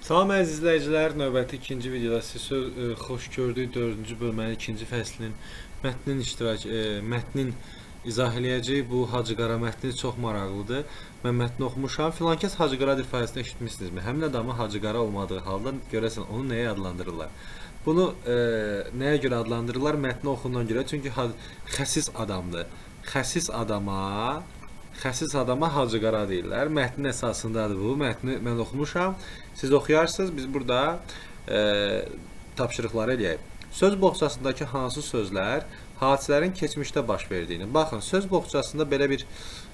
Salam əziz izləyicilər, növbəti ikinci videoda sizi xoş gördük. 4-cü bölmənin ikinci fəslinin mətnin izah eləyəcəyik. Bu Hacı Qara mətni çox maraqlıdır. Mən mətni oxumuşam. Filankəs Hacı Qaradır ifadəsini eşitmisinizmi? Həmin adamın Hacı Qara olmadığı halda görəsən onu nəyə adlandırırlar? Bunu nəyə görə adlandırırlar? Mətni oxundan görə. Çünki xəsis adamdır. Xəsis adama Hacı Qara deyirlər. Mətnin əsasındadır bu. Mətni mən oxumuşam. Siz oxuyarsınız. Biz burada tapşırıqları eləyək. Söz boğçasındakı hansı sözlər hadisələrin keçmişdə baş verdiyini. Baxın, söz boğçasında belə bir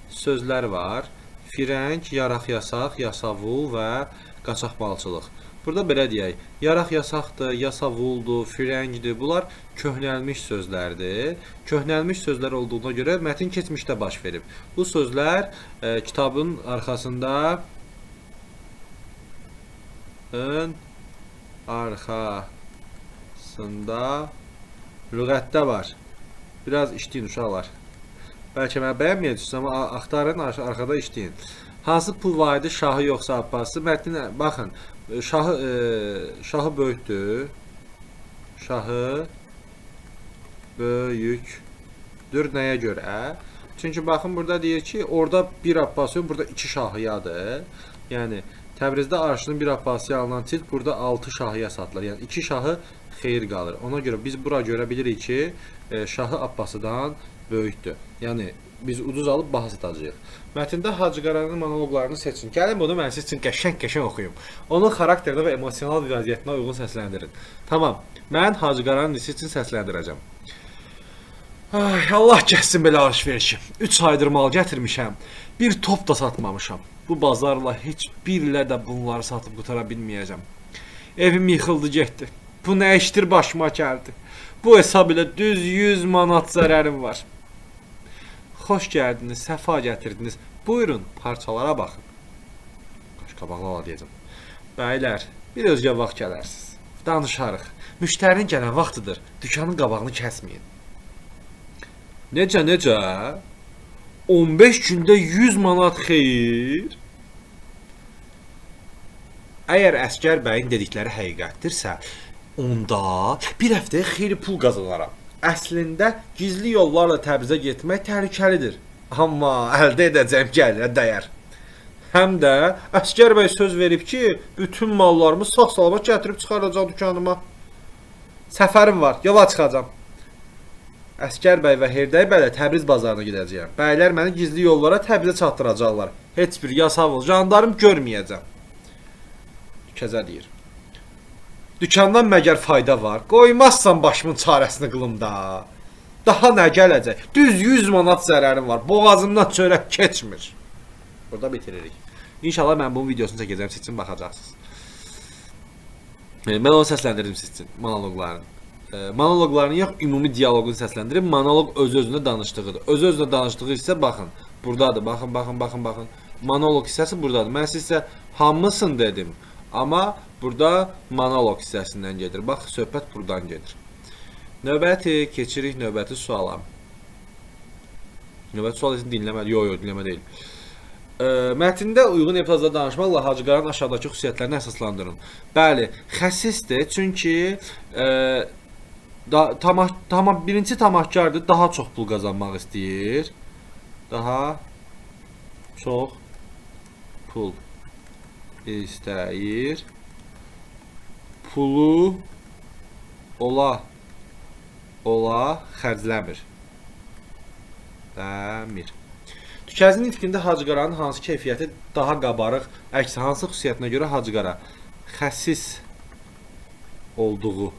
sözlər var. Firəng, yaraq yasaq, yasavul və qaçaqmalçılıq. Burada belə deyək, yaraq yasaqdır, yasavuldur, firəngdir. Bunlar köhnəlmiş sözlərdir. Köhnəlmiş sözlər olduğuna görə mətin keçmişdə baş verib. Bu sözlər kitabın arxasında lüğətdə var. Biraz işləyin uşaqlar. Bəlkə mənə bəyənməyəcəksiniz, amma axtarın, arxada işləyin. Hansı pul vahidi, şahı yoxsa Abbası? Mətnin, baxın, şahı böyükdür. Şahı böyükdür. Nəyə görə? Çünki baxın, burada deyir ki, orada bir Abbası yox, burada 2 şahıyadır. Yəni, Təbrizdə arşının bir Abbasıya alınan cilt burada 6 şahıya satılır. Yəni, 2 şahı xeyir qalır. Ona görə biz bura görə bilirik ki, şahı Abbasıdan böyükdür. Yəni, biz ucuz alıb baha satacağıq. Mətndə Hacı Qaranın monoloqlarını seçin. Gəlin bunu mən siz üçün qəşəng-qəşəng oxuyum. Onun xarakterinə və emosional vəziyyətinə uyğun səsləndirin. Tamam, mən Hacı Qaranın siz üçün səsləndirəcəm. Ay, Allah kəssin belə alışverişi. 3 aydır mal gətirmişəm. Bir top da satmamışam. Bu bazarla heç birlə də bunları satıb qutara bilməyəcəm. Evim yıxıldı getdi. Bu nə işdir başıma gəldi. Bu hesab ilə düz 100 manat zərərim var. Xoş gəldiniz, səfa gətirdiniz. Buyurun, parçalara baxın. Qaş qabaqlı ala deyəcəm. Bəylər, bir özgə vaxt gələrsiniz. Danışarıq. Müştərinin gələn vaxtıdır. Dükanın qabağını kəsməyin. Necə, necə? 15 gündə 100 manat xeyir. Əgər Əsgər bəyin dedikləri həqiqətdirsə, onda bir həftəyə xeyli pul qazanaram. Əslində gizli yollarla Təbrizə getmək təhlükəlidir. Amma əldə edəcəyim gəlirə dəyər. Həm də Əsgər bəy söz verib ki, bütün mallarımı sağ-salamat gətirib çıxardacaq dükanıma. Səfərim var, yola çıxacam. Əsgər bəy və Herdəy bəylə Təbriz bazarına gedəcəyəm. Bəylər məni gizli yollara Təbrizə çatdıracaqlar. Heç bir yasavul, jandarm görməyəcəm. Kəzə deyir. Dükandan məgər fayda var? Qoymazsan başımın çarəsini qılım da. Daha nə gələcək? Düz 100 manat zərərim var. Boğazımdan çörək keçmir. Burada bitiririk. İnşallah mən bunun videosunu çəkəcəm, siz üçün baxacaqsınız. Mən onu səsləndirdim siz üçün, monoloqlarını. Monoloqlarını yox, ümumi dialoqunu səsləndirib. Monoloq öz-özünə danışdığıdır. Öz-özünə danışdığı hissə baxın. Buradadır. Baxın, baxın, baxın, baxın. Monoloq hissəsi buradadır. Mən sizə hamısın dedim. Amma burada monoloq hissəsindən gedir. Bax, söhbət buradan gedir. Növbəti, keçirik növbəti suala. Növbəti sual isə dinləmə. Yox, yox, dinləmə deyil. Mətndə uyğun epizodda danışmaqla Hacı Qaranın aşağıdakı xüsusiyyətlərini əsaslandırın. Bəli, xəsisdir, çünki birinci tamahkardır, daha çox pul qazanmaq istəyir. Daha çox pul istəyir. Pulu ola xərcləmir. Dəmir. Tükəzin nitqində Hacı Qaranın hansı keyfiyyəti daha qabarıq, əksi hansı xüsusiyyətinə görə Hacı Qara xəsis olduğu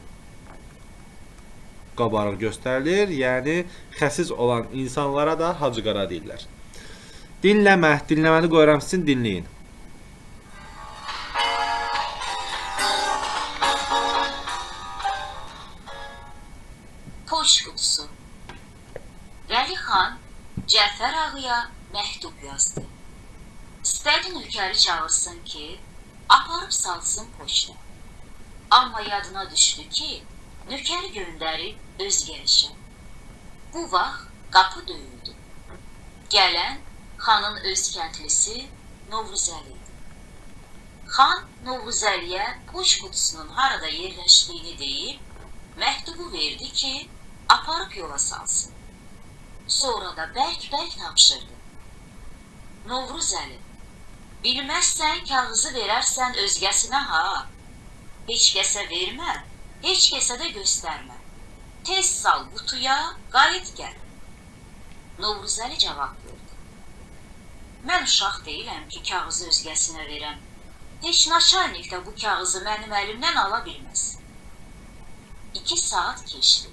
qabarıq göstərilir. Yəni, xəsis olan insanlara da Hacı Qara deyirlər. Dinləmə, dinləməni qoyuram sizin, dinləyin. Poçt qutusu. Vəli xan Cəfər ağaya məktub yazdı. İstədi nökəri çağırsın ki, aparıb salsın poçta. Amma yadına düşdü ki, nökəri göndərib özgə işə. Bu vaxt qapı döyüldü. Gələn xanın öz kəndlisi Novruzəli idi. Xan Novruzəliyə poçt qutusunun harada yerləşdiyini deyib, məktubu verdi ki, aparıb yola salsın. Sonra da bərk-bərk tapşırdı. Novruzəli, bilməzsən kağızı verərsən özgəsinə ha. Heç kəsə vermə, heç kəsə də göstərmə. Tez sal qutuya, qayıt gəl. Novruzəli cavab verdi. Mən uşaq deyiləm ki, kağızı özgəsinə verəm. Heç naçalnik də bu kağızı mənim əlimdən ala bilməz. 2 saat keçdi.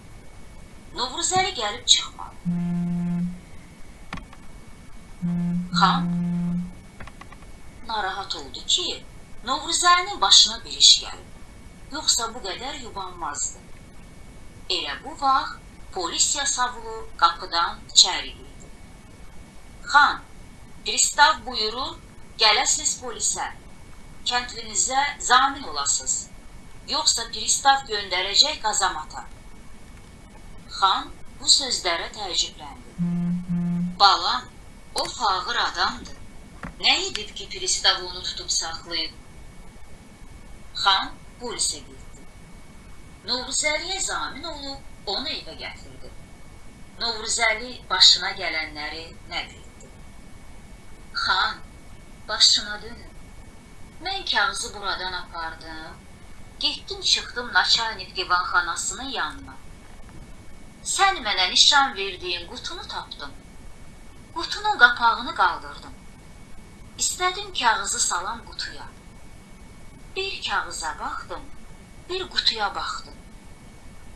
Novruzəli gəlib çıxmadı. Xan narahat oldu ki, Novruzəlinin başına bir iş gəlib. Yoxsa bu qədər yubanmazdı. Elə bu vaxt polis yasavulu qapıdan içəri girdi. Xan, pristav buyurur, gələsiniz polisə, kəndlinizə zamin olasınız. Yoxsa pristav göndərəcək qazamata. Xan bu sözlərə təəccübləndi. Balam, o fağır adamdır. Nə edib ki, pristav onu tutub saxlayıb? Xan polisə getdi. Novruzəliyə zamin olub, onu evə gətirdi. Novruzəli başına gələnləri nəql etdi. Xan, başına dönün. Mən kağızı buradan apardım. Getdim, çıxdım naçalnik divanxanasının yanına. Sən mənə nişan verdiyin qutunu tapdım. Qutunun qapağını qaldırdım. İstədim kağızı salam qutuya. Bir kağıza baxdım, bir qutuya baxdım.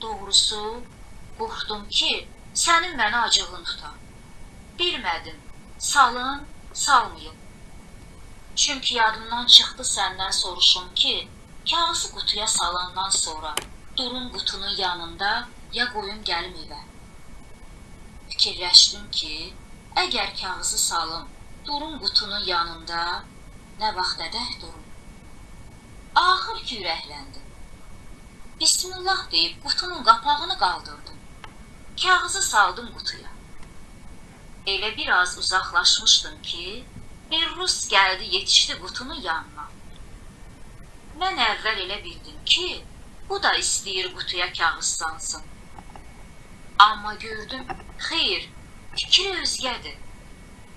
Doğrusu, qorxdum ki, sənin mənə acığın tutar. Bilmədim, salım, salmayım. Çünki yadımdan çıxdı səndən soruşum ki, kağızı qutuya salandan sonra durum qutunun yanında ya qoyum gəlim evə. Fikirləşdim ki, əgər kağızı salım, durum qutunun yanında, nə vaxt ədək durum. Axır ki, ürəkləndim. Bismillah deyib qutunun qapağını qaldırdım. Kağızı saldım qutuya. Elə biraz uzaqlaşmışdım ki, bir rus gəldi yetişdi qutunun yanına. Mən əvvəl elə bildim ki, bu da istəyir qutuya kağız salsın. Amma gördüm, xeyr, fikri özgədir.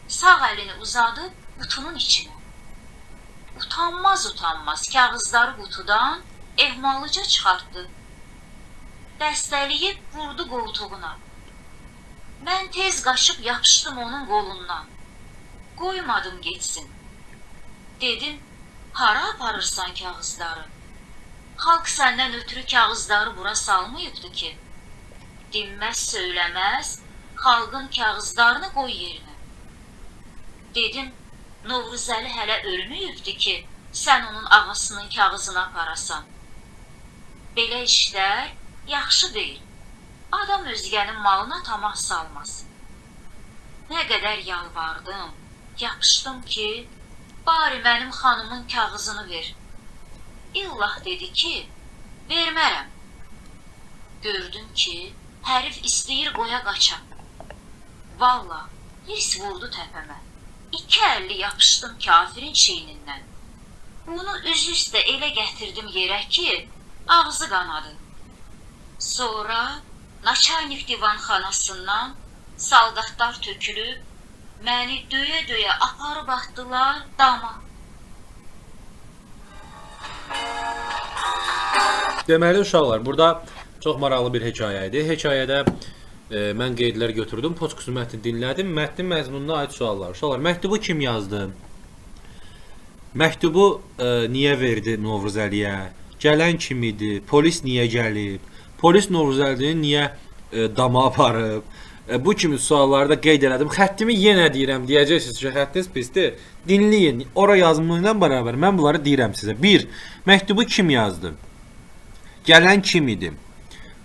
Sağ əlini uzadıb qutunun içinə. Utanmaz utanmaz kağızları qutudan ehmallıca çıxartdı. Dəstəliyib vurdu qoltuğuna. Mən tez qaçıb yapışdım onun qolundan. Qoymadım getsin. Dedim, hara aparırsan kağızları? Xalq səndən ötürü kağızları bura salmayıbdı ki. Dinməz söyləməz, xalqın kağızlarını qoy yerinə. Dedim, Novruzəli hələ ölməyibdi ki, sən onun ağasının kağızını aparasan. Belə işlər yaxşı deyil. Adam özgənin malına tamah salmaz. Nə qədər yalvardım, yapışdım ki, bari mənim xanımın kağızını ver. İllah dedi ki, vermərəm. Gördüm ki, hərif istəyir qoya qaça. Valla, hirs vurdu təpəmə. İki əlli yapışdım kafirin çiynindən. Bunu üz üstə elə gətirdim yerə ki, ağzı qanadı. Sonra naçalnik divanxanasından saldatlar tökülüb, məni döyə-döyə aparıb atdılar dama. Deməli uşaqlar, burada çox maraqlı bir hekayə idi. Hekayədə mən qeydlər götürdüm, poçt mətni dinlədim. Mətnin məzmununa aid suallar. Uşaqlar, məktubu kim yazdı? Məktubu niyə verdi Novruzəliyə? Gələn kim idi? Polis niyə gəlib? Polis Novruzəlini niyə dama aparıb? Bu kimi sualları da qeyd elədim. Xəttimi yenə deyirəm, deyəcəksiniz ki, xəttiniz pisdir. Dinləyin. Ora yazımı ilə bərabər mən bunları deyirəm sizə. 1. Məktubu kim yazdı? Gələn kim idi?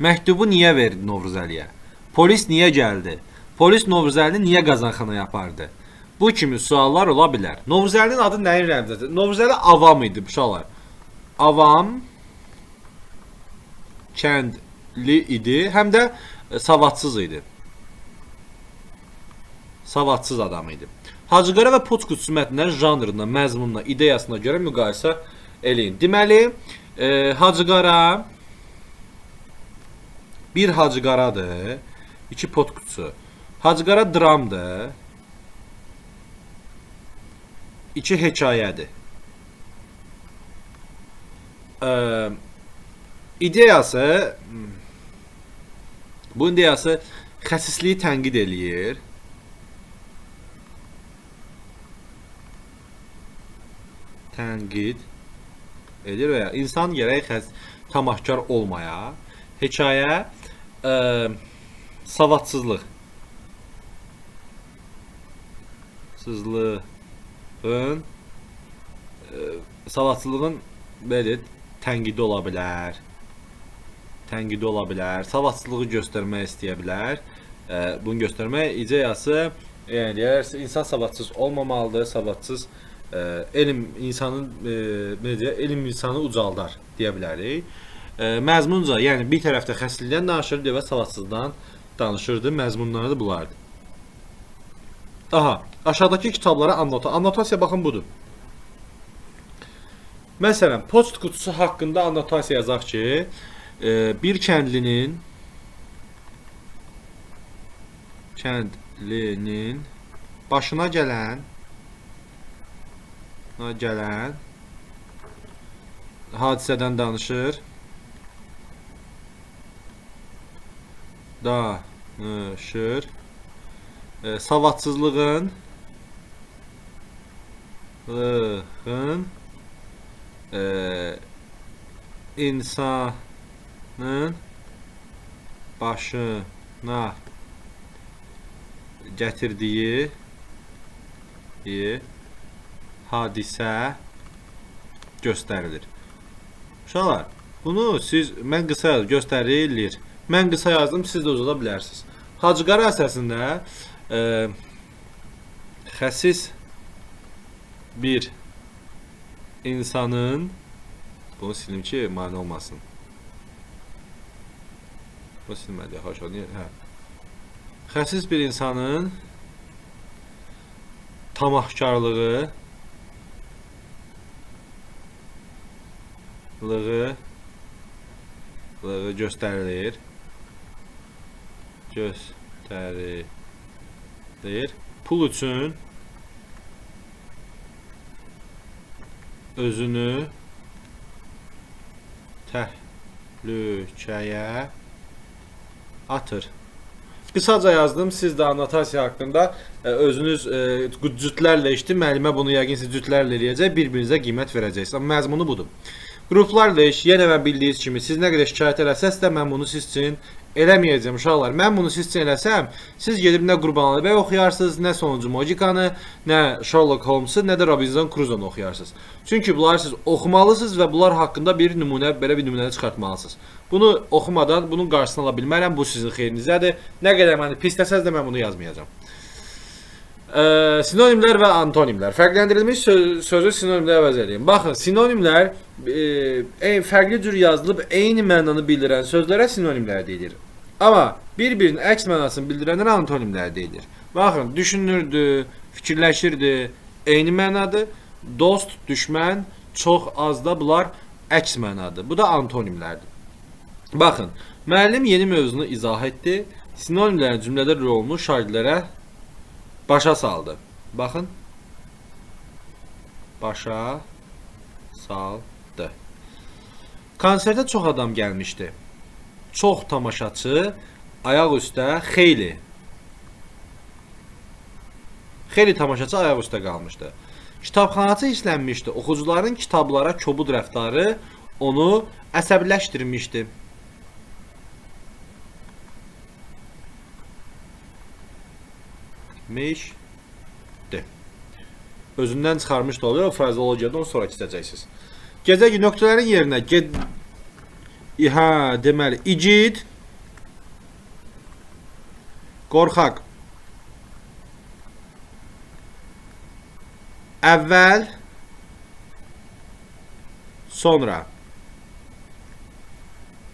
Məktubu niyə verdi Novruzəliyə? Polis niyə gəldi? Polis Novruzəlini niyə qazanxanaya apardı? Bu kimi suallar ola bilər. Novruzəlinin adı nəyin rəmzidir? Novruzəli avam idi uşaqlar. Avam kəndli idi, həm də savadsız idi. Savadsız adam idi. Hacı Qara və Poçt qutusu mətnləri janrına, məzmununa, ideyasına görə müqayisə eləyin. Deməli, Hacı Qara bir Hacı Qaradır, 2 pot qutusu. Hacı Qara dramdır, 2 hekayədir. İdeyası, bunun ideyası xəsisliyi tənqid eləyir. Tənqid edir və ya insan gərək tamahkar olmaya. Hekayə savadsızlıq. Savadsızlığın belə tənqidi ola bilər. Tənqidi ola bilər. Savadsızlığı göstərmək istəyə bilər. Bunu göstərmək ideyası, yəni deyərsə, insan savadsız olmamalıdır, savadsız elm insanın elm insanı ucaldar deyə bilərik. Məzmunca, yəni bir tərəfdə xəsislikdən danışır, və savadsızdan danışırdı. Məzmunları da bunlardır. Aha, aşağıdakı kitablara annotasiya baxın budur. Məsələn, poçt qutusu haqqında annotasiya yazaq ki, bir kəndlinin başına gələn hadisədən danışır. Savadsızlığın insanın başına gətirdiyi hadisə göstərilir. Uşaqlar, bunu siz, mən qısa yazdım, göstərilir. Mən qısa yazdım, siz də uzada bilərsiniz. Hacı Qara əsasında xəsis bir insanın, bunu silim ki, mane olmasın. Bu silmədi, xoş, niyə? Hə. Xəsis bir insanın tamahkarlığı göstərilir. Pul üçün özünü təhlükəyə atır. Qısaca yazdım, siz də annotasiya haqqında özünüz cütlərlə işdi. Müəllimə bunu yəqin siz cütlərlə eləyəcək, bir-birinizə qiymət verəcəksiniz. Amma məzmunu budur. Qruplarla iş, yenə mən bildiyiniz kimi, siz nə qədər şikayət eləsəz də mən bunu siz üçün eləməyəcəm uşaqlar. Mən bunu siz üçün eləsəm, siz gedib nə Qurbanəli bəy oxuyarsınız, nə Sonuncu Mojikanı, nə Sherlock Holmes'u, nə də Robinson Crusoe'nu oxuyarsınız. Çünki bunları siz oxumalısınız və bunlar haqqında bir nümunə, belə bir nümunə çıxartmalısınız. Bunu oxumadan bunun qarşısını ala bilmərəm, bu sizin xeyrinizədir. Nə qədər məni pisləsəz də mən bunu yazmayacağam. Sinonimlər və antonimlər. Fərqləndirilmiş sözü sinonimlə əvəz edin. Baxın, sinonimlər fərqli cür yazılıb eyni mənanı bildirən sözlərə sinonimlər deyilir. Amma bir-birinin əks mənasını bildirənlərə antonimlər deyilir. Baxın, düşünürdü, fikirləşirdi, eyni mənadır. Dost, düşmən, çox, az da bunlar əks mənadır. Bu da antonimlərdir. Baxın, müəllim yeni mövzunu izah etdi. Sinonimlərin cümlədə rolunu şagirdlərə başa saldı. Baxın. Başa saldı. Konsertə çox adam gəlmişdi. Çox tamaşaçı ayaq üstə xeyli. Xeyli tamaşaçı ayaq üstə qalmışdı. Kitabxanaçı hirslənmişdi. Oxucuların kitablara kobud rəftarı onu əsəbiləşdirmişdi. Özündən çıxarmış da oluyor. O frazeologiyadan sonra keçəcəksiniz. Gecə nöqtələrin yerinə deməli, igid, qorxaq, əvvəl, sonra,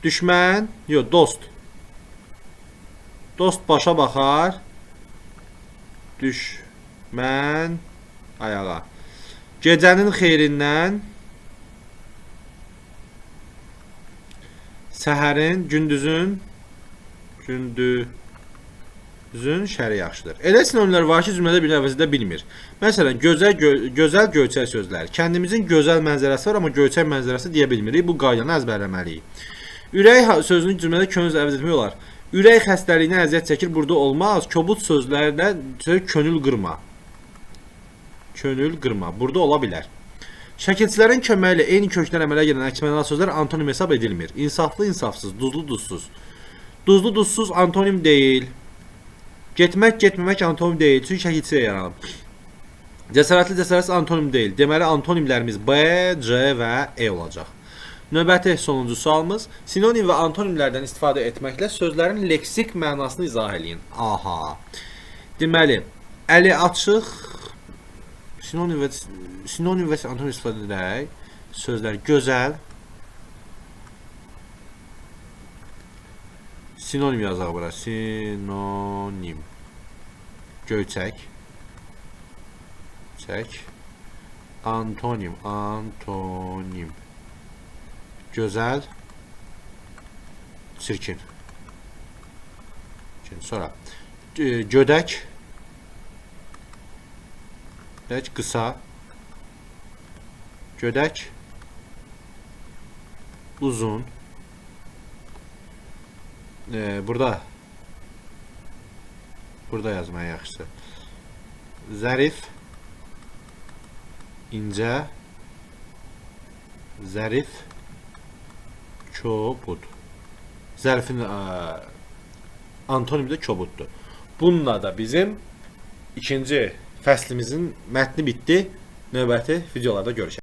düşmən, yox, dost, dost başa baxar, düşmən ayağa. Gecənin xeyrindən Səhərin, gündüzün, gündüzün şəri yaxşıdır. Elə sinonimlər var ki, cümlədə bir əvəz edə bilmir. Məsələn, gözəl, gözəl göyçək sözləri. Kəndimizin gözəl mənzərəsi var, amma göyçək mənzərəsi deyə bilmirik. Bu qaydanı əzbərləməliyik. Ürək sözünü cümlədə könül əvəz etmək olar. Ürək xəstəliyinə əziyyət çəkir, burada olmaz. Kobud sözlərlə könül qırma. Könül qırma. Burada ola bilər. Şəkilçilərin köməyi ilə eyni kökdən əmələ gələn əks mənalı sözlər antonim hesab edilmir. İnsaflı, insafsız, duzlu, duzsuz. Duzlu, duzsuz antonim deyil. Getmək, getməmək antonim deyil. Çünki şəkilçiyə yaranıb. Cəsarətli, cəsarətsiz antonim deyil. Deməli, antonimlərimiz B, C və E olacaq. Növbəti sonuncu sualımız. Sinonim və antonimlərdən istifadə etməklə sözlərin leksik mənasını izah eləyin. Aha. Deməli, əli açıq sinonim və antonim istifadə edərək sözlər gözəl, sinonim yazaq bura. Sinonim. Göyçək. Çək. Antonim, antonim. Gözəl, çirkin. Çirkin. Sonra gödək, gödək, qısa, gödək, uzun. Burada yazmaya yaxşısı. Zərif, incə, zərif, kobud. Zərifin antonimi də kobuddur. Bununla da bizim ikinci fəslimizin mətni bitdi. Növbəti videolarda görüşək.